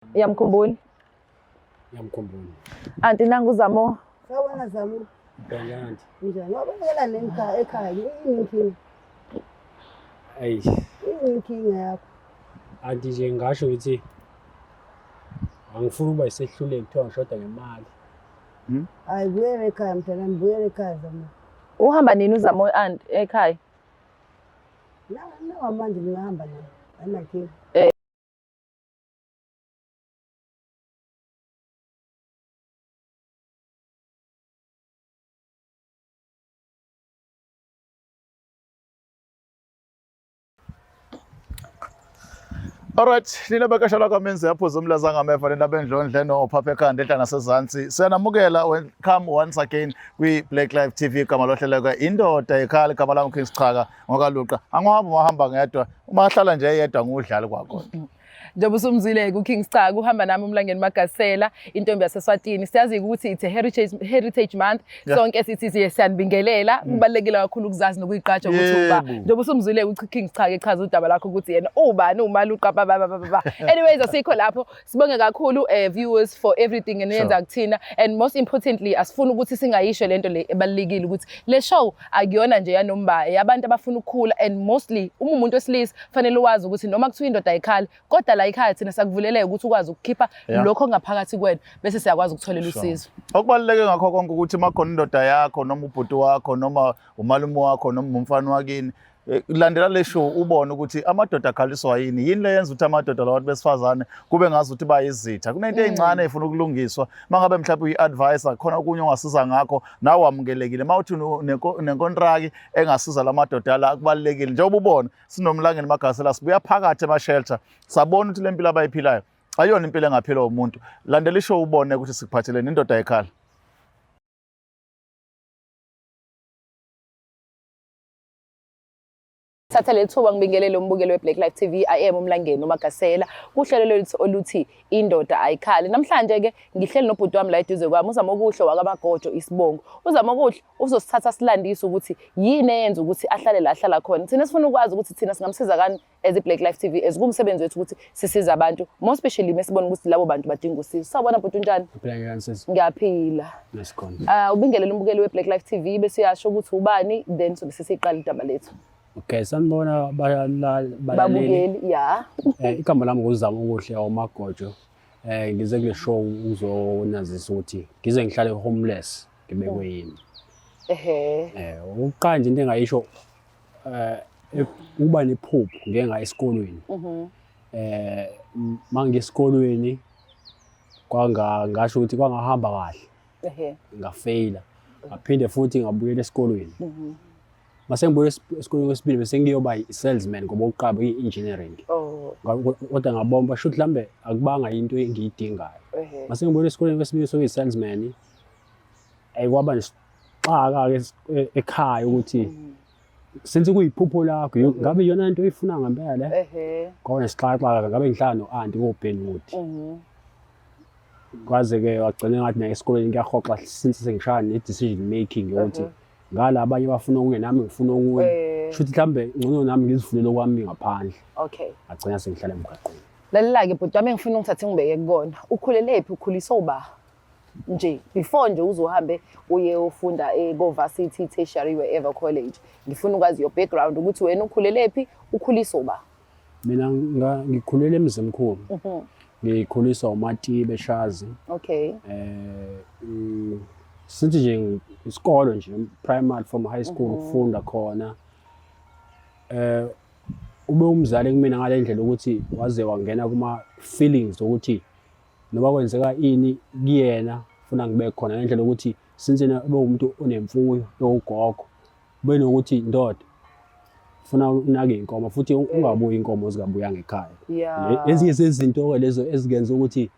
Uyamkhumbula? Ngiyamkhumbula. Anti nangu uZamo. Sawubona Zamo. Njani anti? Njani? Wabalekela neni ekhaya? Yini inkinga? Eyi, Yini inkinga yakho? anti nje ngingasho ukuthi angifuni ukuba isehluleki kuthiwa ngishoda ngemali. Hayi, buyela ekhaya mntanami, buyela ekhaya Zamo. Uhamba nini uZamo anti ekhaya? Nawa manje ngingahamba naye. Anginankinga. Alright, nina bekasha lakamenzi yaphuza umlaza ngameva nina bendlondle nophapha ekhanda enhla nasezansi. Siyanamukela, welcome once again kwi Black Life TV. Igama lohleleka indoda ekhala, igama lami King Sichaka ngokaLuqa. Angihambi wahamba ngedwa, uma ahlala nje yedwa ngudlali kwakhona. Njengoba usumzwile ku-King Star kuhamba nami uMlangeni Magasela, intombi yaseSwatini. Siyazi ukuthi it's a heritage month. Sonke sithi siye siyanibingelela. Kubalulekile kakhulu ukuzazi nokuyigqaja ukuthi uba. Njengoba usumzwile ku-King Star echaza udaba lakho ukuthi yena ubani uMaluqa ba ba ba ba ba. Anyways, asikho lapho. Sibonge kakhulu viewers for everything eniyenza kuthina, and most importantly asifuni ukuthi singayisho lento le ebalulekile ukuthi le show akuyona nje yanomba yabantu abafuna ukukhula, and mostly uma umuntu wesilisa fanele wazi ukuthi noma kuthiwa indoda ayikhali, kodwa la ekhaya thina sakuvuleleka ukuthi ukwazi ukukhipha lokho ngaphakathi kwena, bese siyakwazi ukutholela usizo. Okubaluleke ngakho konke ukuthi uma khona indoda yakho noma ubhuti wakho noma umalume wakho noma umfana wakini, landela le show ubone ukuthi amadoda akhaliswa yini, yini le yenza ukuthi amadoda labantu besifazane kube ngazi ukuthi bayizitha. Kunento ezincane efuna ukulungiswa. Mangabe mhlawumbe uyi-advisor, khona okunye ongasiza ngakho, nawe wamukelekile. Mawuthi nenkontraki engasiza lamadoda la, kubalulekile. Njengoba ubona sinoMlangeni Magasela, sibuya phakathi ema-shelter, sabona ukuthi le mpilo abayiphilayo ayona impilo engaphilwa umuntu. Landela ishow ubone ukuthi sikuphatheleni indoda ekhala. Thatha leli thuba ngibingelele umbukeli we-Black Life TV. I am uMlangeni uMagasela kuhlelo lwethu oluthi Indoda Ayikhali. Namhlanje-ke ngihleli nobhuti wami la eduze kwami, uZamokuhle wakaMagojo isibongo. UZamokuhle uzosithatha silandise ukuthi yini eyenza ukuthi ahlale la ahlala khona. Thina sifuna ukwazi ukuthi thina singamsiza kani as i-Black Life TV, as kuwumsebenzi wethu ukuthi sisize abantu, more especially mesibona ukuthi labo bantu badinga usizo. Sawubona bhuti, unjani? Phila njani sisi? Ngiyaphila. Nasikhona. Ubingelele umbukeli we-Black Life TV bese uyasho ukuthi ubani, then sobe sesiqala idaba lethu. Okay, sanibona balaleli. Babukeli, ya. Igama lami nguZamokuhle oMagojo. Ngize kule show ukuzonazisa ukuthi ngize ngihlale homeless ngibekwe yini. Ukuqala nje into engayisho ukuba nephupho ngeke ngaya esikolweni. Mangisikolweni kwanga ngasho ukuthi kwangahamba kahle. Ngafeyila. Ngaphinde futhi ngabuyela esikolweni. Mase ngibuyela esikolweni kwesibili bese ngiyoba i-salesman ngoba oqaba i-engineering. Kodwa ngabomba shuthi mhlambe akubanga into engiyidingayo. Mase ngibuyela esikolweni kwesibili sokuyi-salesman, ayikwaba nesixaka-ke ekhaya ukuthi since kuyiphupho lakho ngabe iyona into oyifuna ngempela. Kwaba nesixakaxaka, ngabe ngihlala no-anti koBenwood. Kwaze-ke wagcina ngathi naye esikoleni kuyahoxa since sengishaya ne-decision making yokuthi ngala abanye bafuna okunye nami ngifuna okunye. Shuthi mhlambe ngcono nami ngizifunele okwami ngaphandle. Ngagcina sengihlala emgwaqweni. Lalela-ke bhuti wami, engifuna ungithathe ngibeke kukona. Ukhulele phi, ukhuliswe uba? Nje before nje uze uhambe uye ufunda ko-varsity, tertiary, wherever college. Ngifuna ukwazi your background ukuthi wena ukhulele phi, ukhuliswe uba? Mina ngikhulele eMzimkhulu. Ngikhuliswa uMatibe Shazi. Sithi nje isikolo nje primary from high school ukufunda khona. Ube umzali kumina ngale ndlela ukuthi waze wangena kuma feelings ukuthi noma kwenzeka ini kuyena funa ngibe khona, ngendlela ukuthi since yena ube umuntu onemfuyo ewugogo, ube nokuthi ndoda funa unake inkomo futhi ungabuyi inkomo zikabuya ngekhaya. Ezinye zezinto ke lezo ezikenza ukuthi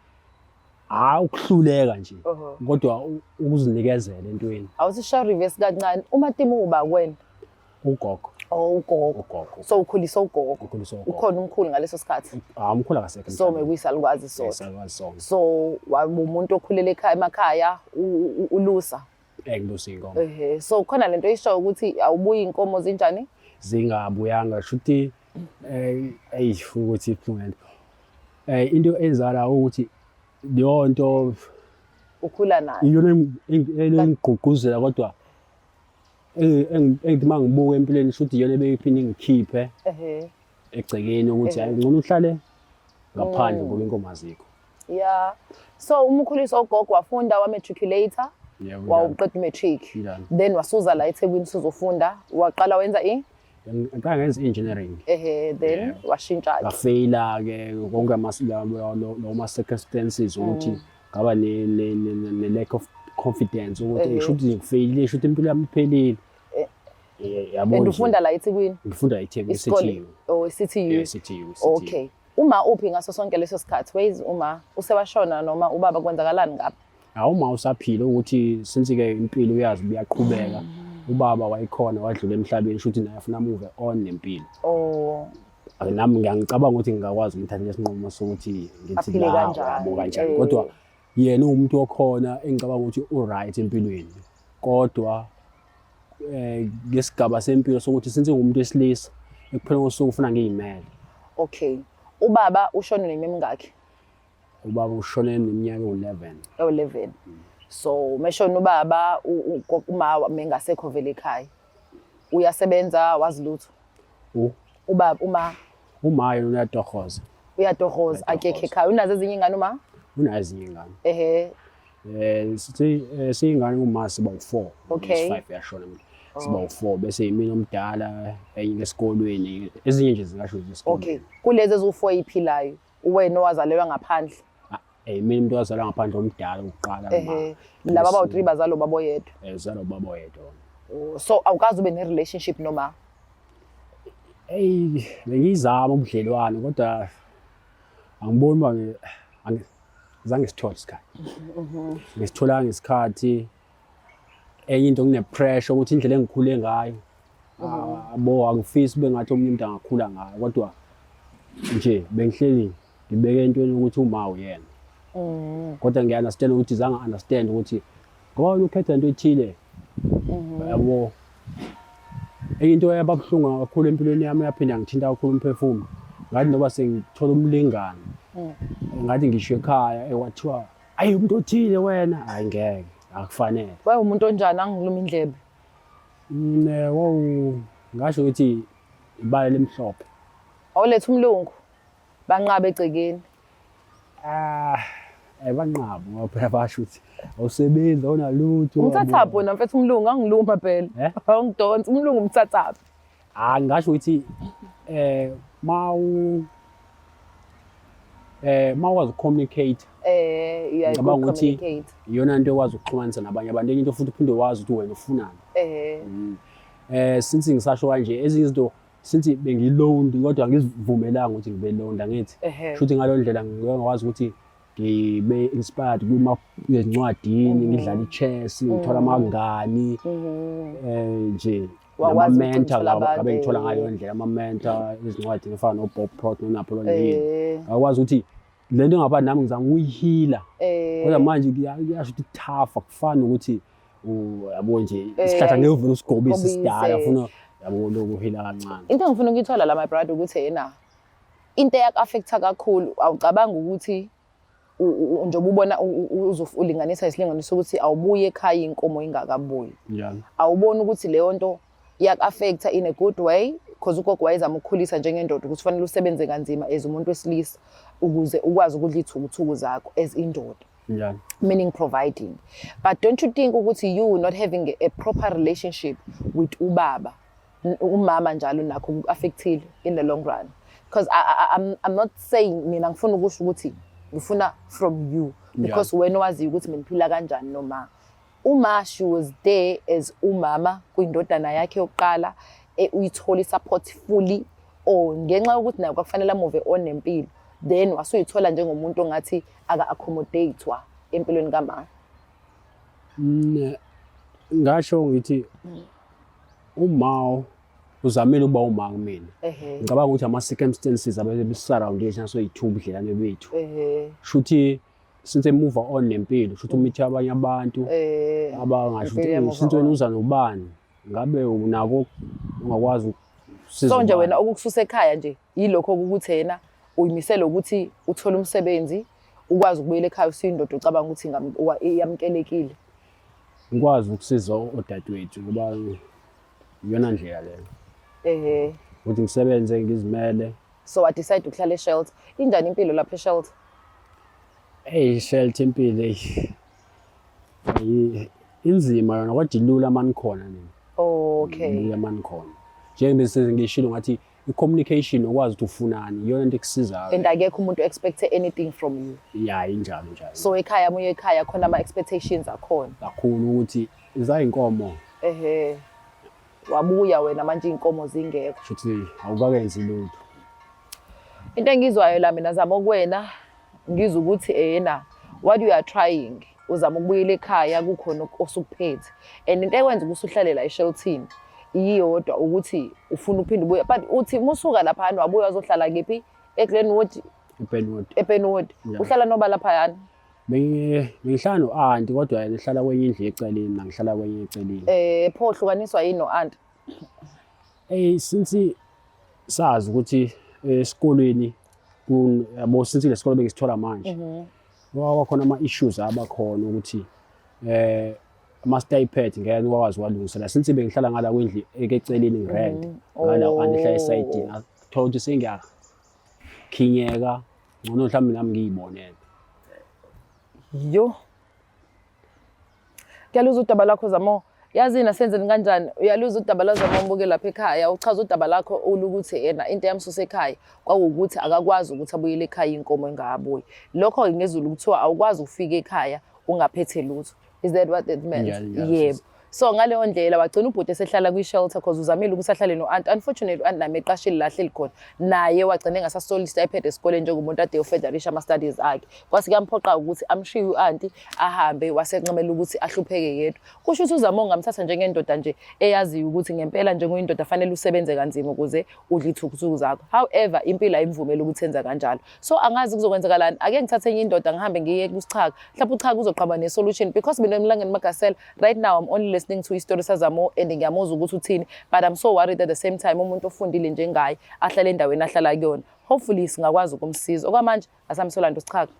hayi ukuhluleka nje kodwa ukuzinikezela entweni. Awusisha reverse kancane, uMatimu uba kwena? Ugogo. Oh, ugogo. Ugogo. So ukhuliswa ugogo. Ukhuliswa ugogo. Ukhona umkhulu ngaleso sikhathi? Ah, umkhulu akasekho. So mekuyisalukazi sodwa. Isalukazi sonke. So wabumuntu okhulele ekhaya emakhaya ulusa. Ngilusa inkomo. So khona lento oyishoyo ukuthi awubuyi inkomo zinjani? Zingabuyanga shuthi eyi ukuthi ibuhlungu lento. Into enzakala ukuthi leyo nto ukhula nayo iyona engigqugquzela, kodwa engithi uma ngibuka empilweni shuthi iyona ebeyiphinde ingikhiphe egcekeni ukuthi hayi, ngcono uhlale ngaphandle ngoba inkomo azikho. Yeah, so uma ukhuliswa ugogo, wafunda, wamatriculate, Yebo, wawuqeda umatric, Njalo. then wasuza la eThekwini usuzofunda, waqala wenza i Ngiqala ngenza i-engineering. Then washintsha. Ngafeyila-ke konke loma circumstances ukuthi ngaba ne-lack of confidence ukuthi shuthi ngifeyilile, shuthi impilo yami iphelile. Yabo And nje. ufunda la eThekwini? Ngifunda eThekwini. Isikole? CTU. Oh, CTU. Yeah, CTU, CTU. Okay, uma uphi ngaso sonke leso sikhathi? Where is uma? Usewashona noma ubaba, kwenzakalani ngapha? Hawu, uma usaphila, ukuthi since-ke impilo uyazi buyaqhubeka, ubaba wayekhona, wadlula emhlabeni, shuthi naye afuna move on nempilo. Ake nami ngiyangicabanga ukuthi ngingakwazi ukuthatha isinqumo sokuthi ngithi Aphile la kanjani, yabo kanjani, kodwa yena uwumuntu okhona engicabanga ukuthi u-right empilweni, kodwa ngesigaba sempilo sokuthi since ngumuntu wesilisa, ekupheleni kosuku ufuna ngiyimele. Okay, ubaba ushone nemingakhi? Ubaba ushone neminyaka ewu-11. Ewu-11. So meshona ubaba, uma mengasekho vele ekhaya, uyasebenza, wazi lutho? Ubaba, uma? Uma yena uyatohoza. Uyatohoza, akekho ekhaya. Unazo ezinye ingane uma? Unazo ezinye ingane. Sithi siyingane uma siba u4. 5 yashona, siba u4, bese yimina omdala, enye esikolweni, ezinye nje zingasho ukuthi esikolweni. Okay, kulezi eziwu-4 iphilayo, uwena owazalelwa ngaphandle? Mina umuntu owazalwa ngaphandle omdala ukuqala. Laba abawu-3 bazalwa ubaba oyedwa? Uzalwa ubaba oyedwa. Oh, so awukazi ube ne-relationship noma? Ey, bengiyizama ubudlelwane, kodwa angiboni uba zange sithole isikhathi. Ngisitholanga isikhathi. Enye into, ngine-pressure ukuthi indlela engikhule ngayo, abo angifisi ube ngathi omunye umuntu angakhula ngayo, kodwa nje bengihleli ngibeke entweni ukuthi uma uyena, kodwa ngiya-understand ukuthi zange understand ukuthi ngoba wena ukhetha into ethile, yabo. Enye into eyababuhlungu kakhulu empilweni yami, yaphinda ngithinta kakhulu umphefumulo, ngathi noba sengithola umlingani, ngathi ngisho ekhaya kwathiwa, "Ayi, umuntu othile wena, hayi, ngeke, akufanele." Waye umuntu onjani? Angiluma indlebe. Wawu ngasho ukuthi ibala limhlophe. Awuletha umlungu, banqabe egcekeni? Ah, banqaba ngoba phela basho ukuthi awusebenzi, awunalutho. Umthathaphi wena mfethu umlungu? Angiluma phela. Eh? Awungidonsi, umlungu umthathaphi? Ah, ngasho ukuthi mawukwazi ukucommunicate, You are a good ngicabanga ukuthi communicator. iyona nto ekwazi ukuxhumanisa nabanye abantu. Enye into futhi, uphinde wazi ukuthi wena ufunani. Since ngisasho kanje, ezinye izinto, since bengilonely, kodwa angizivumelanga ukuthi ngibe lonely, angithi? Shuthi ngaleyo ndlela ngike ngakwazi ukuthi ngibe inspired kuma ezincwadini, ngidlala i-chess, ngithola amangani, nje Wakwazi ukuthi nama-mentor. uthole abantu, Ngabe ngithola ngaleyo ndlela ama-mentor ezincwadini efana no-Bob Proctor no-Napoleon Hill. Ngakwazi ukuthi le nto ngaba nami ngizama ukuyihila, kodwa manje kuyasho ukuthi tough, akufani ukuthi yabo nje isihlahla ngeke uvele usigobise. Gobise. Sidala, funa yabo lokuhila kancane. Into engifuna ukuyithola la, my brother, ukuthi yena into eyaku-affecta kakhulu, awucabanga ukuthi njengoba ubona ulinganisa isilinganiso ukuthi awubuye ekhaya inkomo ingakabuyi, Njalo. Awuboni ukuthi leyo nto iyaku-affecta in a good way? Because ugogo wayezama ukukhulisa njengendoda ukuthi kufanele usebenze kanzima as umuntu wesilisa ukuze ukwazi ukudla iy'thukuthuku zakho as indoda, Njalo. Meaning providing. But don't you think ukuthi you not having a proper relationship with ubaba, umama njalo, nakho ku-affectile in the long run? Because I'm not saying, mina ngifuna ukusho ukuthi ngifuna from you, because wena waziyo ukuthi mina ngiphila kanjani noma uma she was there as umama kwindodana yakhe yokuqala, uyithola i-support fully, or ngenxa yokuthi naye kwakufanele amove on nempilo, then wasuyithola njengomuntu ongathi aka-accommodate-wa empilweni kama? Ngasho ngithi uma uzamile ukuba uma kumina, ngicabanga ukuthi ama-circumstances abesurroundation asoyi-two ubudlelwane bethu, shuthi since emove on nempilo, shuthi umithe abanye abantu abangasho Impilo ukuthi yamove since wena on. uza nobani, ngabe unako ungakwazi ukusiza So nje ubani. Wena okukususa ekhaya nje yilokho ukuthi yena Uyimisele ukuthi uthole umsebenzi ukwazi ukubuyela ekhaya usuyindoda ucabanga ukuthi iyamukelekile. Ngikwazi ukusiza odadewethu ngoba iyona ndlela leyo. Ehhe. Ukuthi ngisebenze ngizimele. So wa decide ukuhlala e-shelter. Injani impilo lapha e-shelter? Eyi shelter impilo eyi. Inzima yona kodwa ilula uma nikhona nina. Okay. Ilula uma nikhona. Njengoba sengishilo ngathi i-communication ukwazi ukuthi ufunani iyona into ekusizayo. And akekho umuntu expect anything from you. Yeah, injalo njalo. So ekhaya muye ekhaya khona ama expectations akhona. Kakhulu ukuthi izayinkomo. Ehhe. Wabuya wena manje inkomo zingekho. Shuthi awukakenzi lutho. Into engizwayo la mina zama ukuwena ngizwa ukuthi ena what you are trying uzama ukubuyela ekhaya kukhona osukuphethe and into ekwenza ukuthi uhlale la esheltini iyodwa ukuthi ufuna ukuphinde ubuye but uthi musuka laphayana wabuya wazohlala kephi eGlenwood ePenwood ePenwood uhlala noba laphayana. Bengihlala no-anti kodwa yena ehlala kwenye indlu eceleni mina ngihlala kwenye eceleni. Eh pho hlukaniswa yini no-anti? Eyi since sazi ukuthi esikolweni yabo since lesikole bengisithola manje kwakhona ama-issues abakhona ukuthi ama-stipend ngeke nikwazi uwalungisela since bengihlala ngala kwindlu ekeceleni ngirent ngala u-anti ehlala esayidini athola ukuthi sengiyakhinyeka ngcono mhlawumbe nami ngiyibonele. Yo. Kuyaluza udaba lakho Zamo. Yazi nasenzeni kanjani? Uyaluza udaba laZamo mbuke lapha ekhaya. Uchaza udaba lakho ulukuthi yena into eyamsusa ekhaya kwawukuthi akakwazi ukuthi abuyele ekhaya inkomo engabuyi. Lokho-ke ngezulu kuthiwa awukwazi ukufika ekhaya ungaphethe lutho. Is that what it meant? Yeah, Yebo. So ngaleyo ndlela wagcina ubhuti esehlala kwi-shelter cause uzamile ukuthi ahlale no-aunt. Unfortunately u-aunt nami eqashile la ahleli khona. Naye wagcina engasasitholi stipend esikoleni njengomuntu ade eyofedarisha ama-studies akhe. Kwase kuyamphoqa ukuthi amshiye u-anti ahambe wasencamela ukuthi ahlupheke yedwa. Kusho ukuthi uZamo ungamthatha njengendoda nje eyaziyo ukuthi ngempela njenguyindoda fanele usebenze kanzima ukuze udle ithukuthuku zakho. However, impilo ayimvumeli ukuthi enze kanjalo. So angazi kuzokwenzakalani. Ake ngithathe enye indoda ngihambe ngiye kuSichaka. Mhlawumbe uChaka uzoqhamuka ne-solution because mina Mlangeni Magasela right now I'm only listening to isitori saZamo and ngiyamuzwa ukuthi uthini but I'm so worried at the same time umuntu ofundile njengaye ahlale endaweni ahlala kuyona. Hopefully singakwazi ukumsiza. Okwamanje asamsolanda uSichaka.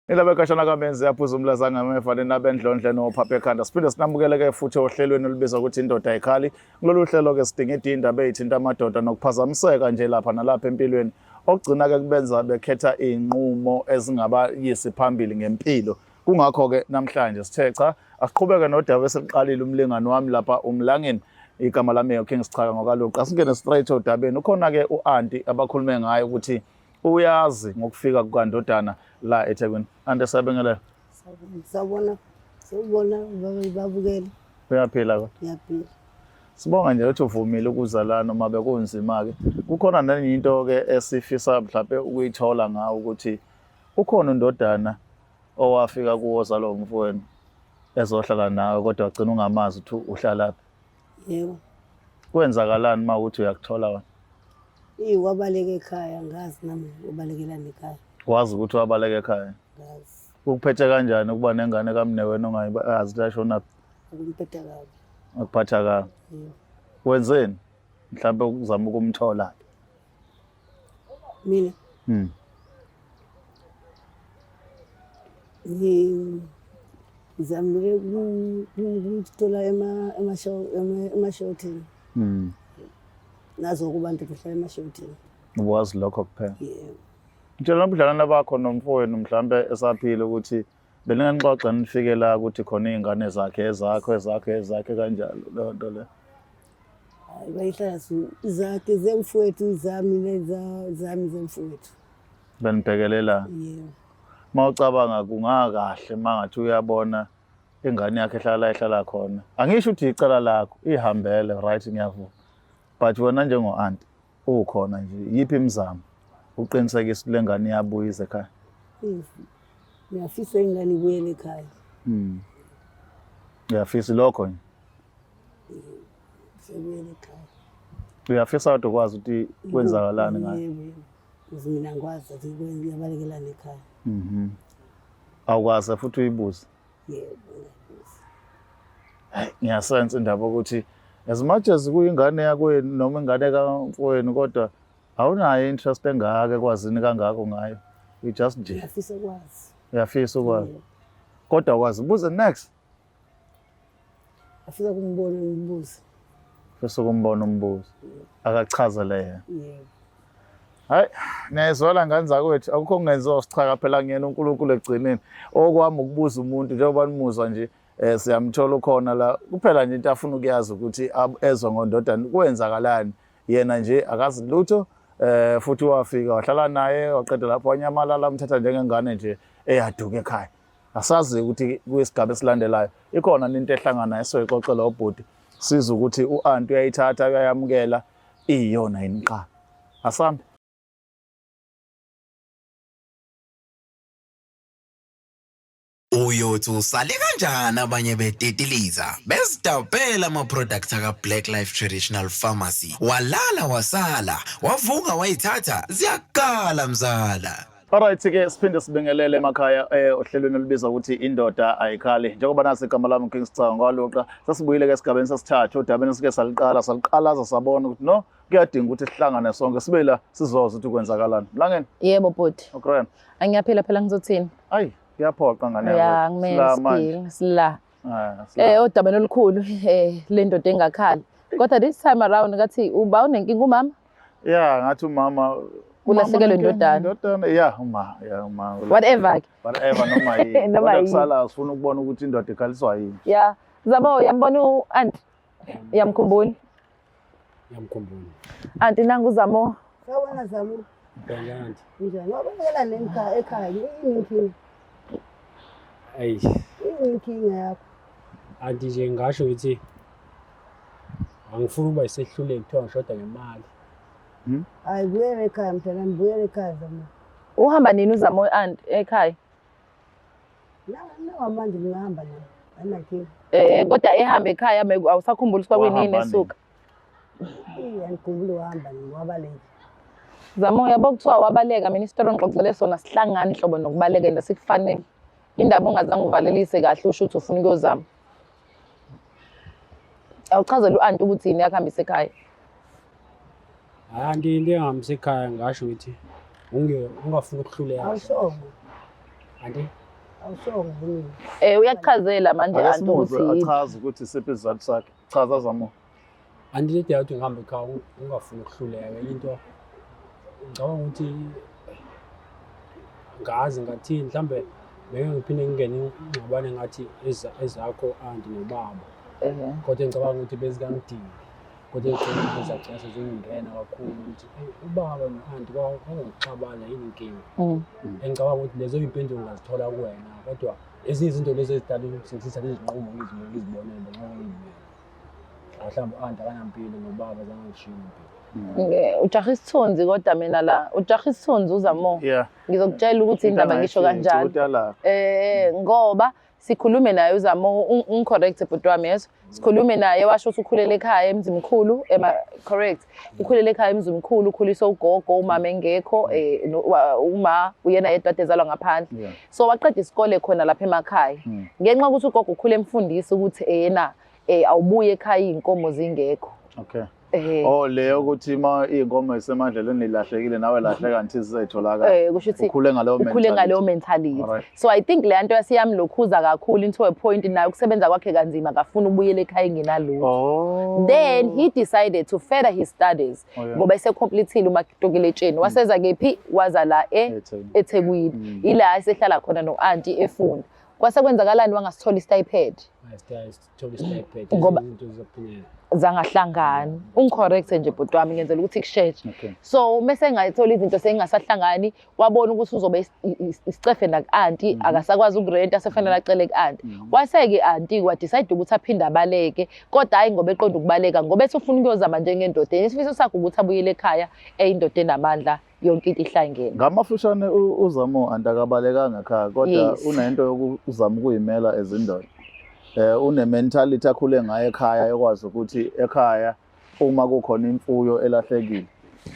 Indaba ekashana kamenzi yaphuza umlaza ngameva lenabendlondle nophapha ekhanda. Siphinde sinamukele-ke futhi ohlelweni olubizwa ukuthi indoda ayikhali. Kulolu hlelo-ke sidingida iy'ndaba ey'thinta amadoda nokuphazamiseka nje lapha nalapha empilweni okugcina-ke kubenza bekhetha iy'nqumo ezingabayisi phambili ngempilo. Kungakho-ke namhlanje sithe cha asiqhubeke nodaba eseliqalile umlingani wami lapha uMlangeni igama lami uKing Sichaka ngokaLuqa. Singene straight odabeni. Ukhona-ke u-anti abakhulume ngayo ukuthi uyazi ngokufika kukandodana la eThekwini. Anti siyabingelela. Sawubona, sawubona babukeli. Uyaphila kodwa? Ngiyaphila. Sibonga nje ukuthi uvumile ukuza la noma bekunzima ke. Kukhona nenye into ke esifisa mhlawumbe ukuyithola ngawo ukuthi ukhona undodana owafika kuwo zalo mfowenu ezohlala nawe kodwa wagcina ungamazi ukuthi uhlalaphi. Yebo. Kwenzakalani uma ukuthi uyakuthola wena? Eyi wabaleka ekhaya ngazi nami ubalekelani ekhaya. Wazi ukuthi wabaleka ekhaya? Ngazi. Kukuphethe kanjani ukuba nengane kamnewenu ongayazi ukuthi ashonaphi? Akumphetha kabi. Akuphatha kabi. Yebo. Wenzeni? Mhlawumbe ukuzama ukumthola. Mina ngizamile ukumthola emashawuthini. Nazo kubantu kuhlala emashawuthini. Uwazi lokho kuphela. Yebo. Ngitshela ubudlelwane bakho nomfowenu mhlambe esaphila ukuthi beninganixoxa nifike la ukuthi khona iy'ngane zakhe ezakho ezakho ezakhe kanjalo leyo nto leyo. Hayi bayihlala zakhe zemfowethu zami nezami zemfowethu. Benibhekelelana. Yebo. Uma ucabanga kungakahle uma ngathi uyabona ingane yakhe ehlala la ehlala khona. Angisho ukuthi icala lakho ihambele right ngiyavuma. But wena njengo-anti ukhona nje yiphi imizamo uqinisekisa ukuthi le ngane iyabuya ize ekhaya? Ngiyafisa ingane ibuyele ekhaya. Uyafisa lokho nje? Sebuyele ekhaya. Uyafisa kodwa ukwazi ukuthi kwenzakalani ngayo? Yebo, yebo. Ukuze mina ngikwazi ukuthi kuyabalekelana ekhaya. Awukwazi futhi uyibuze. Yebo, ngiyabuza. Hayi, ngiyasensa indaba ukuthi As much as kuyingane yakwenu noma ingane kamfowenu, kodwa awunayo interest engaka ekwazini kangako ngayo. You just nje Ngiyafisa ukwazi. Uyafisa ukwazi. Kodwa ukwazi ubuze next. Afika kumbona ngibuze. Ufisa ukumbona umbuzo. Akachazele yena. Yebo. Hayi, niyayizwela ngane zakwethu, akukho okungenziwa sichaka phela ngiyena uNkulunkulu ekugcineni. Okwami ukubuza umuntu njengoba nimuzwa nje siyamthola ukhona la. Kuphela nje into afuna ukuyazi ukuthi ezwa ngondodana kwenzakalani. Yena nje akazi lutho futhi wafika wahlala naye waqeda lapho wanyamalala, umthatha njengengane nje eyaduka ekhaya. Asazi ukuthi kwisigaba esilandelayo ikhona into ehlangana esoyixoxela ubhuti, siza ukuthi u-anti uyayithatha uyayamukela iyona yini qha. Asambe. Uyothi usale kanjani abanye betitiliza bezidabhela ama-products aka-Black Life Traditional Pharmacy, walala wasala wavuka wayithatha ziyakala mzala. Alright ke, siphinde sibingelele emakhaya ohlelweni olubizwa ukuthi Indoda Ayikhali. Njengoba nasi, igama lami King Sicanga kwaluqa. Sesibuyile ke esigabeni sesithathu odabeni sike saliqala saliqalaza, sabona ukuthi no, kuyadinga ukuthi sihlangane sonke sibe la sizoza ukuthi kwenzakalani. Mlangeni. Yebo bhuti. Ukraine. Angiyaphila phela, ngizothini? Ayi, kuyaphoqa ngane. Ya, kumele Sila manje. siphile sila. Ah, sila. Odabeni olukhulu le ndoda engakhala. Kodwa this time around ngathi uba unenkinga umama. Yeah, ngathi umama Ulahlekelwe indodana. Indodana, yeah, uma, yeah, uma. Whatever ke. Whatever, noma yini. Noma Kodwa yini. kusala sifuna ukubona ukuthi indoda ikhaliswa yini. Ya, Zabo, uyambona u-anti? Uyamkhumbula? Ngiyamkhumbula. Anti, nangu uZamo. Sawubona Zamo. Kanjani anti? Njani? Wabalekela nemkhaya ekhaya. Yini inkinga? Ayi, Yini inkinga yakho? Anti, nje ngingasho ukuthi angifuni ukuba isehluleki, kuthiwa ngishoda ngemali. Hayi, buyela ekhaya mntanami, buyela ekhaya Zamo. Uhamba nini uZamo anti ekhaya? Nawa manje ngingahamba naye. Anankinga. Kodwa ehamba ekhaya awusakhumbuli ukuthi kwakunini Wahamba nini? esuka. Iya, ngikhumbule wahamba nini, wabaleka. Zamo, yabo, kuthiwa wabaleka, mina isitori ongixoxele sona sihlangane nhlobo nokubaleka and sikufanele. Indaba ongazange uvalelise kahle, usho ukuthi ufuna ukuyozama. Awuchazele u-anti ukuthi yini yakuhambisa ekhaya. Hayi anti, into engihambisa ekhaya ngasho ukuthi ungafuni ukuhluleka. Awushongo. Anti, Awushongo kumina. Uyakuchazela manje Ake anti simuzwe ukuthi yini. achaze ukuthi isiphi isizathu sakhe. Chaza Zamo. Anti, le ukuthi ngihambe ekhaya ungafuni ukuhluleka, into ngicabanga ukuthi ngazi ngathini, mhlambe beke ngiphinde ngingene ingxabano ngathi ezakho anti nobaba, kodwa ngicabanga ukuthi bezikangidingi, kodwa ekugcineni bezagcina sezingingena kakhulu ukuthi, "Eyi, ubaba no-anti kwakungokuxabana, yini inkinga?" Engicabanga ukuthi lezo iy'mpendulo ngazithola kuwena, kodwa ezinye izinto lezi ezidala ukuthi ngithathe izinqumo ngizibonele njengoba ngiyimina. Mhlawumbe u-anti akanampilo nobaba zange ngishiye impilo. Ujaha isithunzi, kodwa mina la ujaha isithunzi uZamo. Ngizokutshela ukuthi indaba ngisho kanjani. Utala. Ngoba sikhulume naye uZamo, ungicorrect bhuti wami, yeso. Sikhulume naye, washo ukuthi ukhulele ekhaya eMzimkhulu, ema correct. Ukhulele ekhaya eMzimkhulu, ukhuliswe ugogo, umama engekho, uma uyena yedwa ade ezalwa ngaphandle. So waqeda isikole khona lapha emakhaya. Ngenxa yokuthi ugogo ukhule emfundisa ukuthi yena awubuye ekhaya iy'nkomo zingekho. Oh, leyo ukuthi uma iy'nkomo zisemadlelweni ilahlekile nawe lahleka ngithi zizayitholakala. Kusho ukuthi Ukhule ngaleyo ukhule ngaleyo mentality. mentality. Alright. So I think le nto yasiyamlokhuza kakhulu into a point naye ukusebenza kwakhe kanzima, akafuna ukubuyela ekhaya engenalutho. Then he decided to further his studies ngoba esecompletile umatikuletsheni, waseza kephi? Waza la eThekwini. eThekwini. Ila esehlala khona no-anti efunda. Kwase kwenzakalani? Wangasithola istipend. Sithola istipend. Izinto zizophunyela. Zangahlangani. Ungicorrect nje bhuti wami, ngenzela ukuthi kusheshe. So mase engayithola izinto sengingasahlangani, wabona ukuthi uzobe isicefe naku-anti, akasakwazi ukurenta, sefanele acele ku-anti. Wase-ke anti wadecide ukuthi aphinde abaleke, kodwa hhayi ngoba eqonda ukubaleka, ngoba ethi ufuna ukuyozama njengendoda. Yena isifiso sakhe ukuthi abuyele ekhaya eyindoda enamandla, yonke into ihlangene. Ngamafushane uZamo anti akabalekanga ekhaya, kodwa unento yokuzama ukuyimela ezindoda. Une mentality akhule ngayo ekhaya yokwazi ukuthi ekhaya uma kukhona imfuyo elahlekile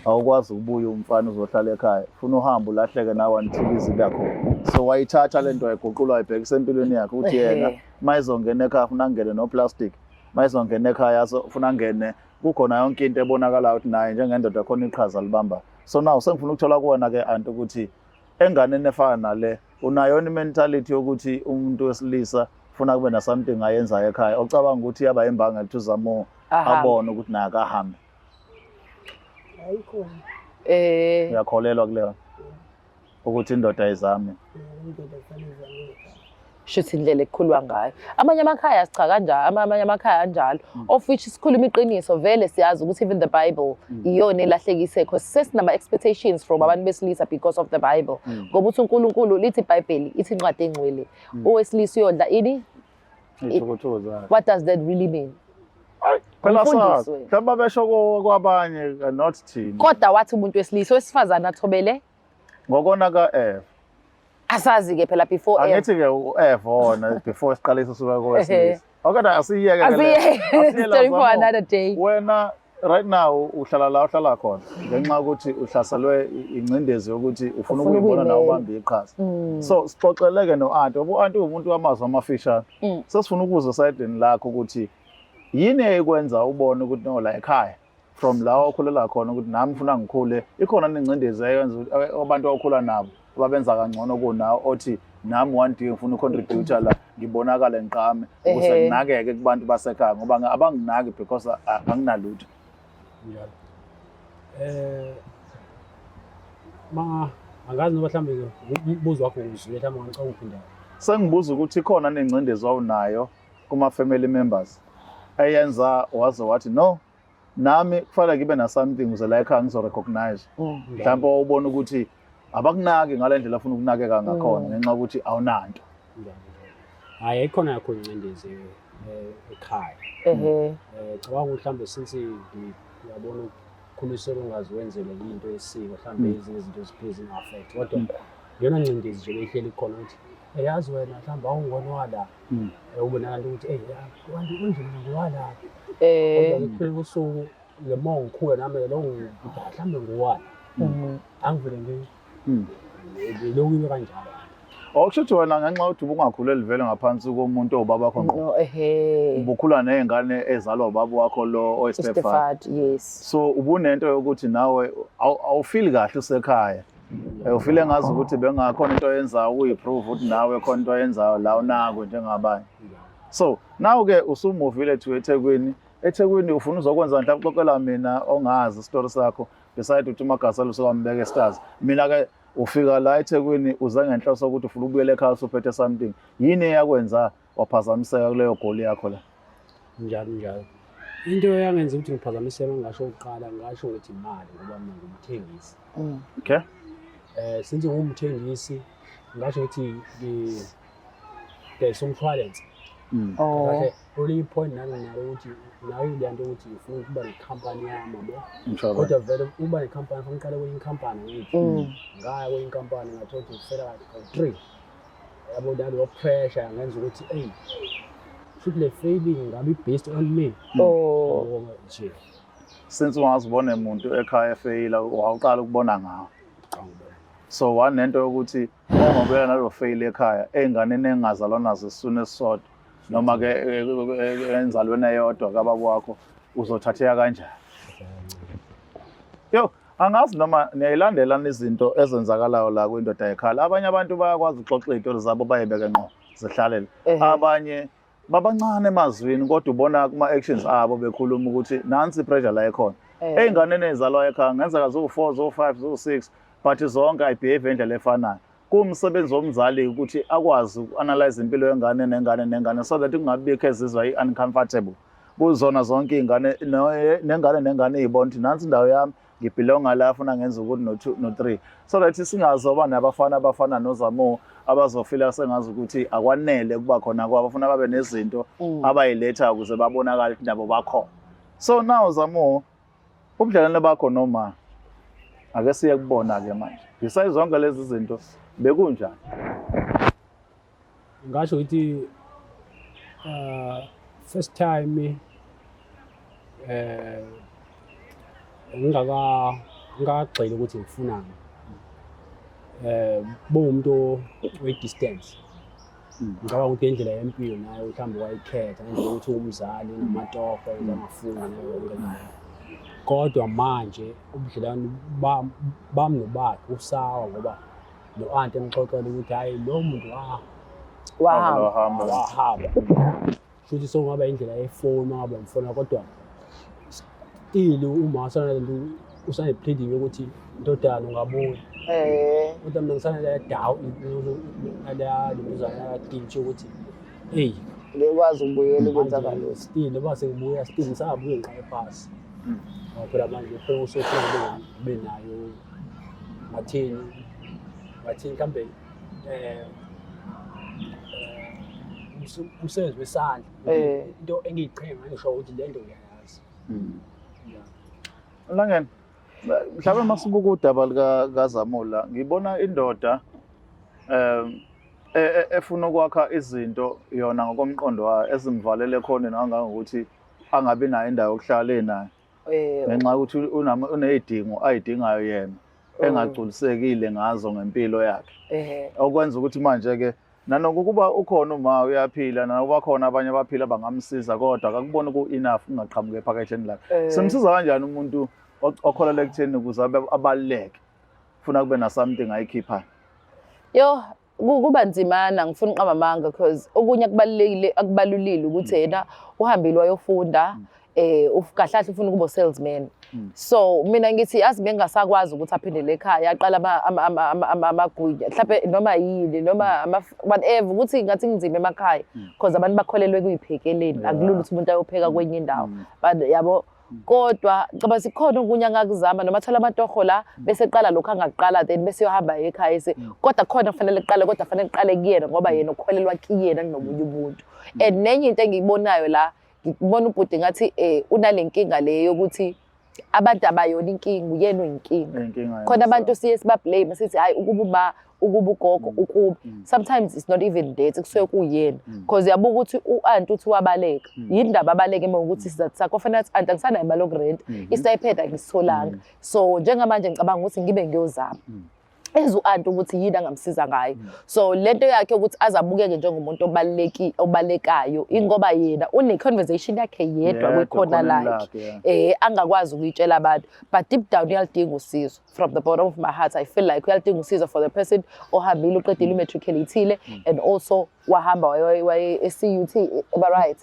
awukwazi ukubuya umfana uzohlala ekhaya, ufuna uhambe ulahleke nawe until izibe khona. So wayithatha lento wayiguqula wayibhekisa empilweni yakhe ukuthi yena uma ezongena ekhaya ufuna angene no plastic. Mayizongena ekhaya, so ufuna angene kukhona yonke into ebonakalayo ukuthi naye njengendoda khona iqhaza libamba. So now sengifuna ukuthola kuwena ke, anti, ukuthi enganeni efana nale unayo i-mentality yokuthi umuntu wesilisa ufuna kube na something ayenzayo ekhaya, ocabanga ukuthi yaba imbangela ukuthi uZamo Ahambe. abone ukuthi naye akahambe? Ayikhona. Uyakholelwa kuleyo ukuthi indoda ayizami? Indoda kufanele izame ekhaya. Shuthi indlela ekukhulwa ngayo amanye amakhaya sicha kanjalo, amanye amakhaya anjalo, of which sikhuluma iqiniso vele, siyazi ukuthi even the Bible iyona elahlekise, cause sesinama-expectations from abantu besilisa because of the Bible, ngoba uthi uNkulunkulu, lithi iBhayibheli, ithi incwadi engcwele, owesilisa uyodla ini? Iy'thukuthuku zakhe. What does that really mean? Phela Umfundisi sazi wena. mhlawumbe babesho kwabanye, not thina. Kodwa wathi umuntu wesilisa, owesifazane athobele. Ngokona ka-Eva. Asazi-ke phela before Eva. Angithi-ke u-Eva wona before siqalise usuka kowesilisa. Okay, asiyeke ke leyo. Asiyeke. Asiye la, Story for Zamo. another day. Wena right now uhlala la uhlala khona ngenxa yokuthi uhlaselwe ingcindezi yokuthi ufuna Ufuna ukuyibona nawe ukuyimela. ubambe iqhaza. So sixoxeleke no-anti, ngoba u-anti uwumuntu wamazwi amafishane. Sesifuna ukuzwa esayidini lakho ukuthi yini eyikwenza ubone ukuthi no, la ekhaya, from la okhulela khona, ukuthi nami ngifuna ngikhule, ikhona nengcindezi eyenza ukuthi abantu okhula nabo ababenza kangcono kunawe, othi nami one day ngifuna ucontribute la, ngibonakale, ngiqame ukuze nginakeke kubantu basekhaya, ngoba abanginaki because anginalutho. Njalo ma angazi noma mhlawumbe umbuzo wakho ngizwile, mhlawumbe ngicela ungiphinda. Sengibuza ukuthi ikhona nengcindezi wawunayo kuma-family members eyenza waze wathi, no, nami kufanele ngibe na something ukuze la ekhaya ngizo-recognize, mhlawumbe wawubona ukuthi abakunaki ngale ndlela afuna ukunakeka ngakhona ngenxa yokuthi awunanto? Njalo, njalo. Hhayi, ayikhona yakho ingcindezi ekhaya. Cabanga ukuthi mhlawumbe since ngiyabona ukukhuliselwa ungazi wenzele into yesiko, mhlawumbe ezinye izinto ziphinde zinga-affect, kodwa iyona ngcindezi nje beyihleli khona ukuthi, "Eyazi wena, mhlawumbe awungona wala." Ube nalanto ukuthi, "Eyi, kanti konje mina ngiwala?" Kodwa kufika usuku, the more ngikhula nami lo ngithi, "Ah, mhlawumbe ngiwala." Angivele ngilokhu ibe kanjalo. Okusho ukuthi wena ngenxa yokuthi ubungakhuleli vele ngaphansi komuntu owubaba wakho ngqo, No, ehe. ubukhula ney'ngane ezalwa ubaba wakho lo oyi-stepfather. Stepfather, yes. So ubunento yokuthi nawe awufili kahle usekhaya. Ufile ngazi ukuthi bengakhona into oyenzayo ukuyiprove ukuthi nawe khona into oyenzayo la unako njengabanye. So now-ke usumuvile to eThekwini. EThekwini ufuna uzokwenza mhlawumbe, uxoxela mina ongazi isitori sakho, beside ukuthi uMagasela usewambeka e-stars. Mina-ke ufika la eThekwini uze ngenhloso yokuthi ufuna ukubuyela ekhaya usuphethe something. Yini eyakwenza waphazamiseka kuleyo goal yakho la? Njalo njalo, into eyangenza ukuthi ngiphazamiseke, ngingasho ukuqala, ngingasho ngithi imali, ngoba mina ngumthengisi. Since ngumthengisi, ngingasho ukuthi ngidayisa umshwalense. Kahle, kwelinye i-point nami nginalo ukuthi nayo le nto ukuthi ngifuna ukuba nekhampani yami, yabo. Insurance. Kodwa vele ukuba nekhampani fanele ngiqale kwenye ikhampani, ngithi ngaya kwenye inkampani, ngathola ukuthi ngifela kawu-three, yabo, nalowo pressure yangenza ukuthi, eyi, futhi le failing ngabe i-based on me. Yabo, nje. Since ungazibone muntu ekhaya efeyila, wawuqala ukubona ngawo? Angibona. So wanento yokuthi ongabuyela nalo fail ekhaya ey'nganeni engingazalwa nazo esiswini esisodwa, noma-ke enzalweni eyodwa kababa wakho, uzothatheka kanjani? Yo, angazi noma niyayilandelana izinto ezenzakalayo la kwindoda ekhala. Abanye abantu bayakwazi ukuxoxa iy'tori zabo, bayibeke ngqo, zihlalele. Abanye babancane emazwini, kodwa ubona kuma-actions abo bekhuluma ukuthi nansi i-pressure la ekhona. Ey'nganeni ey'zalwayo ekhaya kungenzeka ziwu-four, ziwu-five, ziwu-six, but zonke ayibehave ngendlela efanayo. Kuwumsebenzi womzali ukuthi akwazi uku-analyze impilo yengane nengane nengane, so that kungabikho ezizwa i-uncomfortable kuzona zonke iy'ngane, nengane nengane iy'bona ukuthi nansi indawo yami, ngibhilonga la, funa ngenza ukuthi no-two, no-three, so that singazoba nabafana abafana noZamo abazofila sengazi ukuthi akwanele kuba khona kwabo, funa babe nezinto abayiletha ukuze babonakale ukuthi nabo bakhona. So now Zamo, ubudlelwane bakho noma ake siye kubona-ke manje, besides zonke lezi zinto, bekunjani? Ngasho ukuthi first time ngingakagxili ukuthi ngifunani, bowumuntu we-distance. Ngicabanga ukuthi indlela yempilo nayo mhlawumbe wayikhetha ngendlela yokuthi umzali unamatoho angafuni nayo yonke leyo. Kodwa manje ubudlelwane bami nobakhe usawa ngoba no-anti emxoxela ukuthi hhayi lo muntu wahamba Wahamba. wahamba. Shuthi sokungaba indlela yefoni uma ngabe ngifona, kodwa still uma usanalento usane-pleading yokuthi ndodana ungabuya. Kodwa mina ngisanaleya doubt, naleya lentuzana yadintshi ukuthi eyi Ngekwazi ukubuyela ukwenzakalutho. Still noma sengibuya, still ngisabuye ngiqale phasi. Ngoba phela manje khona usofuna ngibe nayo, ngathini mhlambe umsebenzi wesandla, into engiyiqhenga ngisho ukuthi le nto ngiyayazi. Yeah. Langeni, mhlawumbe masibuka udaba lika kaZamula, ngibona indoda efuna ukwakha izinto yona ngokomqondo wayo ezimvalele khona nangangokuthi angabi nayo indawo yokuhlala enayo ngenxa yokuthi uney'dingo ay'dingayo yena engagculisekile ngazo ngempilo yakhe, okwenza ukuthi manje-ke nanokuba ukhona uma uyaphila nanokuba khona abanye abaphila bangamsiza, kodwa akakuboni ku-enough ungaqhamuki ephaketheni lakhe. Simsiza kanjani umuntu okholelwa ekutheni ukuze abaluleke funa kube na something ayikhiphayo? Yo, kuba nzimana, ngifuna uqamba amanga, because okunye akubalulekile akubalulile ukuthi yena uhambile wayofunda, kahle kahle ufuna ukuba salesman. So mina ngithi yazi bengasakwazi ukuthi aphindele ekhaya aqala amagwinya mhlawumbe noma yini noma whatever, ukuthi ngathi kunzima emakhaya because abantu bakholelwe kuyiphekeleni. Akulula ukuthi umuntu ayopheka kwenye indawo, but yabo, kodwa ngicabanga sikhona okunye angakuzama noma athola amatoho la bese eqala lokhu angakuqala, then bese yohamba ekhaya ese, kodwa khona kufanele kuqale, kodwa kufanele kuqale kuyena ngoba yena ukholelwa kuyena kunomunye umuntu. And nenye into engiyibonayo la, ngibona ubhuti ngathi unale nkinga le yokuthi abantu abayona inkinga, uyena oyinkinga. Inkinga. Khona abantu siye siba-blame sithi hayi, ukuba uma, ukuba ugogo, ukuba, sometimes it's not even that, kusuke kuyena, because uyabuka ukuthi u-anti uthi wabaleka, yini ndaba abaleke uma ukuthi isizathu sakho kufanele athi, "Anti, angisanayo imali yokurenta, i-stipend angisitholanga, so njengamanje ngicabanga ukuthi ngibe ngiyozama." Eze u-anti ukuthi yini angamsiza ngayo. So lento yakhe ukuthi aze abukeke njengomuntu obalekayo, ingoba yena une-conversation yakhe yedwa Yedwa, kwikhona ekhoneni lakhe lakhe, yeah. Angakwazi ukuyitshela abantu, but deep down uyalidinga usizo. From the bottom of my heart, I feel like uyalidinga usizo for the person ohambile uqedile umatriculate and also wahamba waye e-CUT, am I right?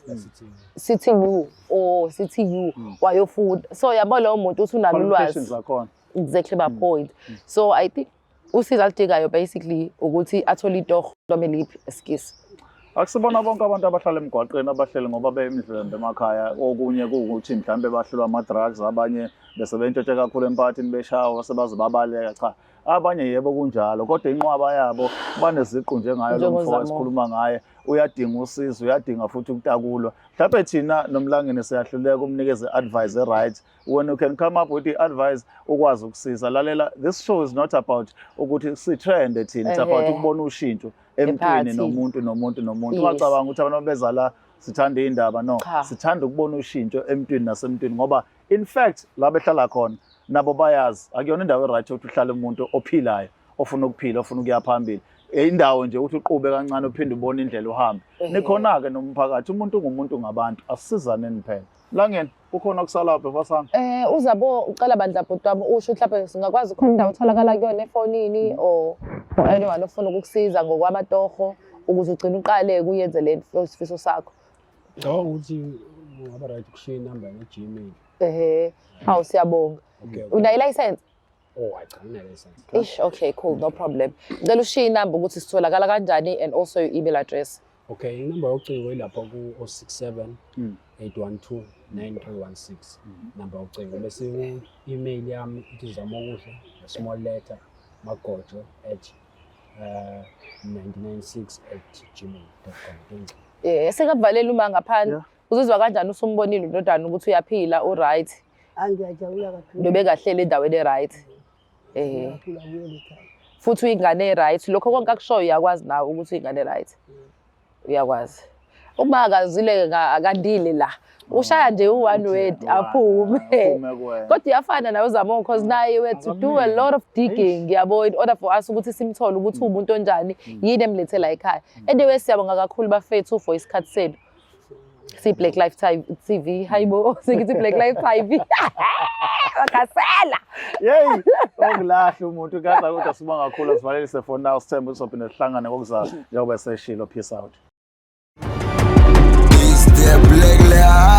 CTU or CTU, wayofunda. So yabo, lowo muntu uthi unalo Qualifications ulwazi. zakhona. Exactly my point. So I think usizo aludingayo basically ukuthi athole itoho noma eliphi, excuse. Akusibona bonke abantu abahlala emgwaqeni abahleli ngoba beyimdlwembe emakhaya. Okunye kuwukuthi mhlawumbe bahlulwa ama-drugs, abanye bese bentshontshe kakhulu emphakathini, beshawa sebaze babaleka. Cha, abanye yebo kunjalo, kodwa inqwaba yabo baneziqu njengayo lo mfo NjengoZamo. esikhuluma ngaye. Uyadinga usizo, uyadinga futhi ukutakulwa. Mhlawumbe thina nomlangeni siyahluleka umnikeze i-advice e-right. When you can come up with i-advice ukwazi ukusiza, lalela, this show is not about ukuthi si-trende thina, it's about ukubona ushintsho emntwini Emphakathini. nomuntu nomuntu nomuntu. Ungacabanga ukuthi abantu beza la sithanda iy'ndaba, no. Cha. Sithanda ukubona ushintsho emntwini nasemntwini, ngoba in fact la behlala khona nabo bayazi akuyona indawo e-right yokuthi uhlale umuntu ophilayo, ofuna ukuphila, ofuna ukuya phambili. Indawo nje ukuthi uqhube kancane uphinde ubone indlela uhambe. Nikhona-ke nomphakathi, umuntu ngumuntu ngabantu, asisizaneni phela. Langeni, kukhona okusalapho fasana? Uzabo ucela bandla bhuti wami, usho mhlawumbe singakwazi khona indawo otholakala kuyona efonini or for anyone ofuna ukukusiza ngokwamatoho ukuze ugcine uqale kuyenze le sifiso sakho. Ngicabanga ukuthi kungaba right ukushiya inamba ne-Gmail. Ehe. Hawu, siyabonga. Okay. Unayo license? Oh, hayi cha, nginayo license. Ish, okay, cool, no problem. Ngicela ushiye inamba ukuthi sitholakala kanjani and also your email address. Okay, inamba yocingo ilapha ku-067 812 9316, namba yocingo, bese i-email yami ithi zamokuhle, small letter, magojo at 996@gmail.com. Sekakuvalela uma ngaphandle. Yeah. Uzizwa kanjani usumbonile undodana ukuthi uyaphila, u-right? Angiyajabula kakhulu. Nobekahleli endaweni e-right. Kakhulu, abuyele ekhaya. Futhi uyingane e-right. Lokho konke akushoyo uyakwazi nawe ukuthi uyingane right. Uyakwazi. Uma akazile akandile la, ushaya nje u-one word aphume. Aphume kuwena. Kodwa iyafana nawe Zamo, cause naye we had to do a lot of digging, yabo, in order for us ukuthi simthole ukuthi uwumuntu onjani, yini emlethela ekhaya. Anyway, siyabonga kakhulu bafethu for isikhathi senu. Si-Black Life TV, hayibo, sengithi Black Life TV. Magasela. Yeyi, ongilahla umuntu kaza, kodwa sibonga kakhulu, asivalelise for now, sithembe uzophinde sihlangane ngokuzayo njengoba seshilo. Peace out. It's the Black Life.